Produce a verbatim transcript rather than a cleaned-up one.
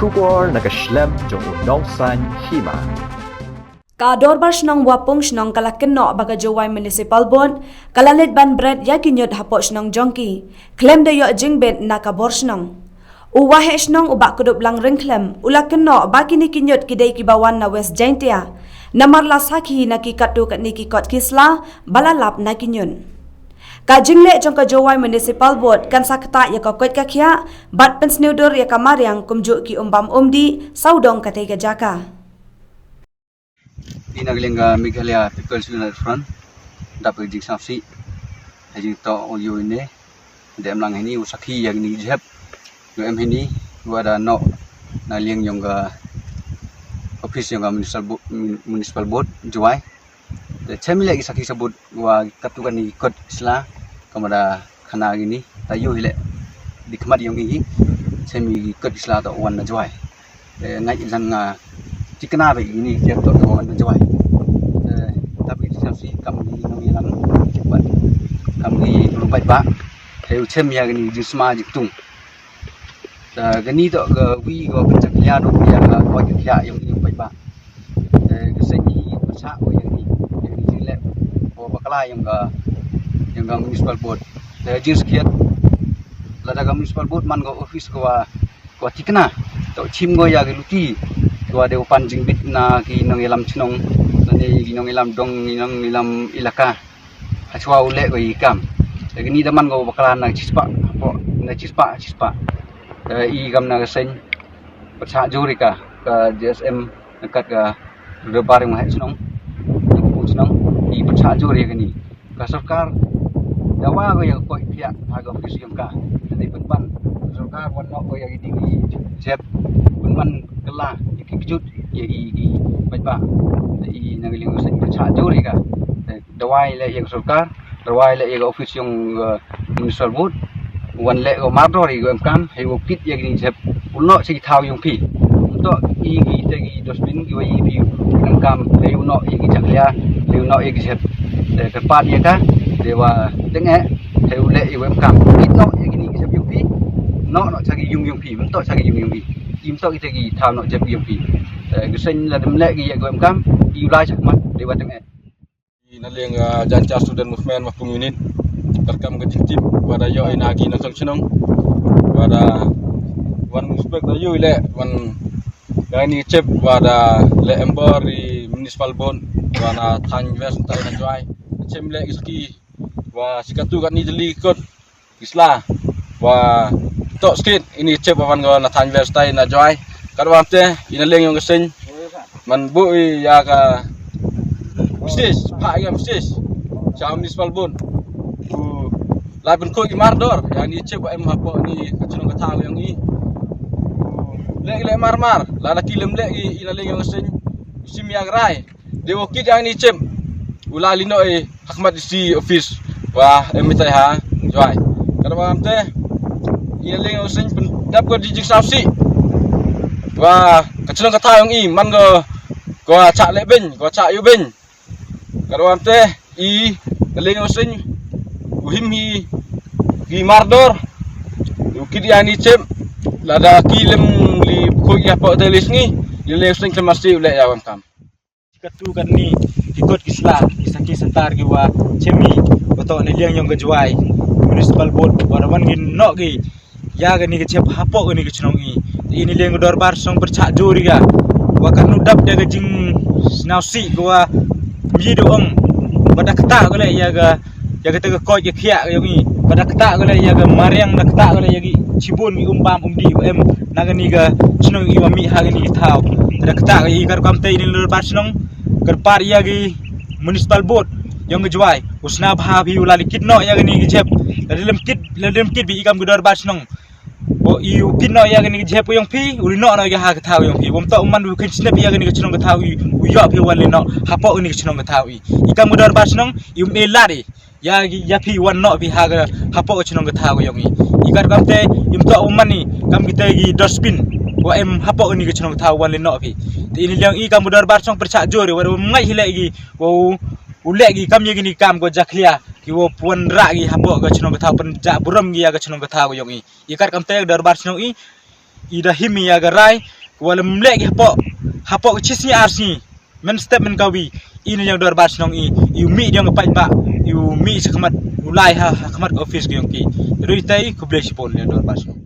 Khubor na ka shlem jong u Nongsaiñ Hima. Ka Dorbar Shnong Wapung Shnong ka la kynnoh ba ka Jowai Municipal Board ka la leit ban bret ïa ki ñiut hapoh shnong jong ki khlem da ïoh jingbit na ka bor shnong. U Waheh Shnong u Bah Kdup Langryngkhlem u la kynnoh ba kine ki ñiut ki dei kiba wan na West Jaintia, namar la sakhi na ki katto katne ki kot ki sla ba la lap na ki ñiut. Ka jingleh jong ka Jowai Municipal Board kan sa ktah ïa ka koit ka khiah bad pynsniew dur ïa ka mariang kumjuh ki umbam umdih sawdong katei ka jaka. Ina ka liang ka Meghalaya People's United Front, dap ka jingsngewsih ha jingtoh u ïu ine, da em lang hini u sakhi ïa kine ki jhep, u em hini, u da noh na liang jong ka office jong ka municipal bo-, municipal board Jowai. Te chem hi leh ki sakhi sabut wa katto katne ki kot ki sla, ka mada khana kini ta ïoh hi leh di khmat jong ki, chem hi ki kot ki sla ta wan na Jowai. Te ngai i jan nga tikna ba kini ki to wan na Jowai. Te tapi ki sla si kam ki nongïalam, kam ki bru paidbah. Te u chem ïa kini jingsma jingtung. Te kani to ka wi ka pynjak ïa dok ïa ka koit ka khiah ïong ïong paidbah. Te ka seng hi pynshah ko ïong hi ïong hi jingleh ko bakla ïong ka ïong ka municipal board. Te jingskhiat lada ka municipal board man ka office ko wa ko tikna. To chim ko ïa ki luti ko wa de pan jingbit na ki nongïalam chnong, na ne ki nongïalam dong, ki nongïalam ilaka. Hachwa u leh ko i kam. Te kini da man ko bakla na chispah, hapoh na chispah, chispah. Te i kam na ka seng pyrshah jur ïa ka, ka J S M na kat ka Dorbar ïong Waheh Shnong, ïong Wapung Shnong, i pyrshah jur ïa kini. Ka sorkar dawa ko ïa ka koit khiah ha ka office ïong ka. Te pynban sorkar wan noh ko ïa kini ki jhep, pynban kylla ïa ki kjut ïa ki, ki paidbah. Te i na ka liang ka seng pyrshah jur ïa ka. Te dawa i leh ïa ka sorkar, dawa i leh ïa ka office ïong, uh, municipal board. Wan leh ko mardor ïa ko emkam, hei ko kit ïa kini jhep. U noh sha ki thaw ïong phi. Mynta i ki te ki dustbin ki wa i phi emkam, hei u noh ïa ki jakhlia, hei u noh ïa ki jhep. Te ka pat ïa ka, te wa teng eh, hei u leh ïa ko emkam. Kit noh ïa kini ki jhep ïong phi. Noh noh sha ki ïung ïong phi, mynta sha ki ïung ïong phi. Im to ki te ki thaw noh jhep ïong phi. Te ka seng la dem leh ki ïa ko emkam, i u lai sha khmat, te wa teng eh. Na liang, ah, Jaintia Student Movement Wapung Unit. Ka kam ka jingtip wa da ïoh ina ki nongshong shnong. Wa da wan inspect da ïoh i leh wan ïa kini ki jhep wa da leh embor i municipal board wa na thaiñ West tai na Jowai. Chem leh i ski wa sikatu kani jeli kot ki sla wa to skit ini jhep wa wan ko na thaiñ West tai na Jowai. Kat wa te ina liang ïong ka seng man bu i ïa ka message, pha ïa ka message sha municipal board. U lai pynkhuid i mardor ïa ini jhep wa em hapoh ini ka chnong ka thaw ïong i. Leh leh mar mar lada ki lem leh i ina liang ïong ka seng sim ïa ka rai. Dei wa kit ïa ini jhep u la lino i ha khmat D C office wa em mitai ha Jowai. Kat wa te ina liang ïong ka seng pyndap ko di jingsngewsih wa ka chnong ka thaw ïong i man ko ko chah leh beiñ, ko chah ïoh beiñ. Kat wa te ina liang ïong ka seng u him hi ki mardor u kit ïa ini jhep lada ki lem li ko ïa po te li sngi ina liang ïong ka seng khlem masi u leh ïa wam kam. Katu katni ki kot ki sla ki saki satar ki wa chemi wa to ne liang ïong ka Jowai municipal board wa da wan ki noh ki ïa kani ka jhep hapoh kani ka chnong i. Te ini liang ka dorbar shnong pyrshah jur ïa ka wa katno dap da ka jingsngewsih ka wa mi do ong ba da kata ka leh ïa ka ïa kata ka koit ka khiah ka ïong i. Ba da kata ka leh ïa ka mariang, da kata ka leh ïa ki chibun ki umbam umdih wa em na kani ka chnong i wa mih ha kani ka thaw. Da kata ka i kar kam te ini dorbar shnong kar par ïa ki municipal board ïong ka Jowai. U sna bha phi u la li kit noh ïa kani ka jhep. La lem kit, la lem kit bi i kam ka dorbar shnong. O i u kit noh ïa kani ka jhep ïong phi, u li noh noh ïa ha ka thaw ïong phi. Wam to u man u khin snep ïa kani ka chnong ka thaw i u ïoh phi wan li noh hapoh kani ka chnong ka thaw i. I kam ka dorbar shnong i um e lad i. Ïa, ïa phi wan noh phi ha ka hapoh ka chnong ka thaw ka ïong i. I kat kam te im to u man i kam kite ki dustbin wa em hapoh kani ka chnong ka thaw wan li noh phi. Te ini liang i kam ka dorbar shnong pyrshah jur wa da ngai hi leh ki wa u leh ki kam ïa kini kam ko jakhlia ki wa pun ra ki hapoh ka chnong ka thaw pynjah burom ki ïa ka chnong ka thaw ka ïong i. I kat kam te ka dorbar shnong i i da him ïa ka rai, wa lem leh ki hapoh, hapoh ka chi sngi ar sngi, men step men kawi, i na ïa u dorbar shnong i, i u mih ïa u paidbah, i u mih sha khmat u lai ha, ha khmat ka office ka ïong ki. Rui te i khublei shibun ïa u dorbar shnong.